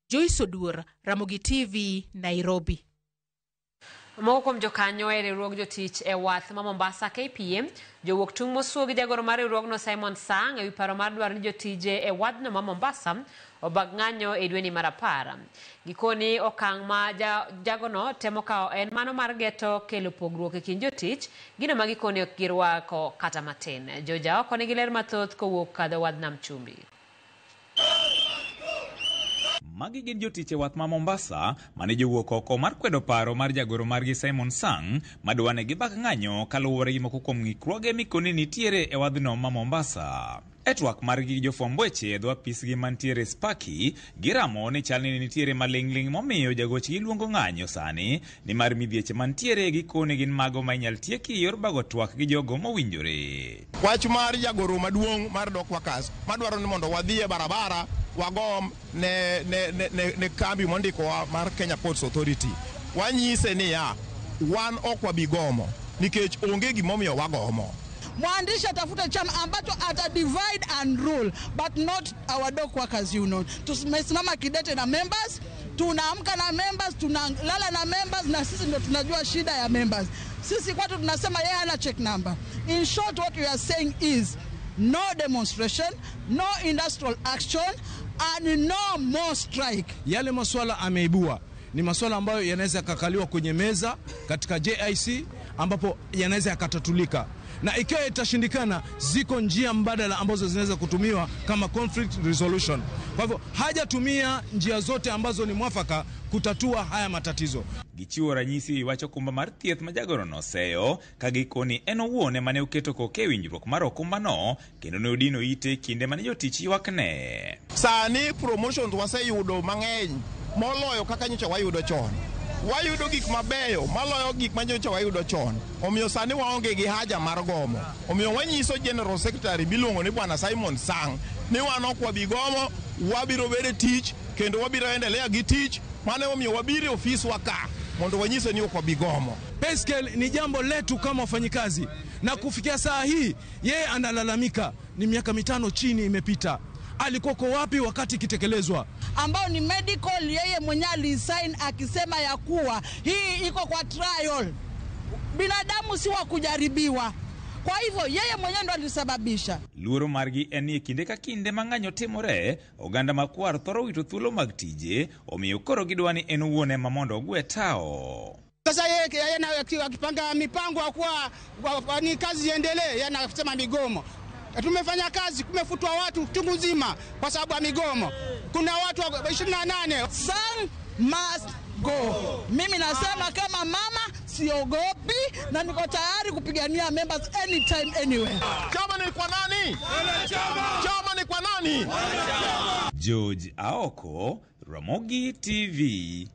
Joyce Oduor, Ramogi TV, Nairobi. Moko kuom jokanyo e riwruog jotich e wath ma Mombasa KPA jowuok tung' mosuo gi jagoro mar riwruogno Simon Sang ewi paro mar dwaro ni jotije e wadhno ma Mombasa obag ng'anyo e dweni mar 10. Gikoni okang' ma jagono temo kawo en mano mar geto kelo pogruok e kind jotich, gino ma gikoni ok girwako kata matin. Joja oko nigi ler mathoth kowuok kadho wadh Nam Chumbi. Magi gin jotich e wath ma Mombasa mane jowuok oko mar kwedo paro mar jagoro margi Simon Sang madwa ni gibag ng'anyo kaluwore gi moko kuom ng'ikruoge mikoni nitiere e wadhno ma Mombasa. E twak margi gi jofwamb weche e dho apisgi mantiere Spaki, giramo ni chal ni nitiere maling'ling' momiyo jagochgi luongo ng'anyo sani nimar midhieche mantiere gikoni gin mago ma inyal tieki e yor bago twak gi jogo mowinjore. Wach mar jagoro maduong' mar Dock Workers madwaro ni mondo wadhi e barabara wagom ne kambi mondikowa mar Kenya Ports Authority. Wanyise niya, wan ok wabi gomo nikech onge gimomiyo wagomo. Mwandishi atafute chama ambacho ata divide and rule, but not our dock workers union. Tumesimama kidete na members, tunaamka na members, tunalala na members, na sisi ndio tunajua shida ya members. Sisi kwetu tunasema yeye hana check number. In short, what we are saying is no demonstration, no industrial action, and no more strike. Yale masuala ameibua ni masuala ambayo yanaweza yakakaliwa kwenye meza katika JIC ambapo yanaweza yakatatulika, na ikiwa itashindikana, ziko njia mbadala ambazo zinaweza kutumiwa kama conflict resolution. Kwa hivyo hajatumia njia zote ambazo ni mwafaka kutatua haya matatizo. Gichiwo ranyisi wach okumba mar thieth ma jagoro noseyo ka gikoni en owuon ema ne oketo koke e winjruok mar okumbano kendo ne odino ite kinde mane jotich ywakne. Sani promotions waseyudo mang'eny moloyo kaka nyocha wayudo chon. Wayudo gik mabeyo maloyo gik ma nyocha wayudo chon. Omiyo sani waonge gi haja mar gomo. Omiyo wanyiso General Secretary miluongo ni Bwana Simon Sang ni wan ok wabi gomo, wabiro bedo e tich kendo wabiro endelea gi tich. Mano emomiyo wabiro e ofiswa ka mondo wanyise ni ok wabi gomo. Pay scale ni jambo letu kama wafanyikazi, na kufikia saa hii yeye analalamika ni miaka 5 chini imepita. Alikuwa wapi wakati ikitekelezwa? Ambao ni medical, yeye mwenyewe alisign akisema ya kuwa hii iko kwa trial. Binadamu si wa kujaribiwa. Kwa hivyo yeye mwenyewe ndo alisababisha. Luoro margi en ni e kinde ka kinde ma ng'anyo timore, oganda makwar thoro wito thuolo mag tije, omiyo koro gidwa ni en owuon ema mondo ogwe tao. Sasa yeye akipanga mipango ya kuwa ni kazi iendelee, yeye anasema migomo. Tumefanya kazi, kumefutwa watu chungu nzima kwa sababu ya migomo. Kuna watu 28. Sang must go. Mimi nasema kama mama siogopi na niko tayari kupigania members anytime anywhere. Chama ni kwa nani? Chama ni kwa nani? George Aoko, Ramogi TV.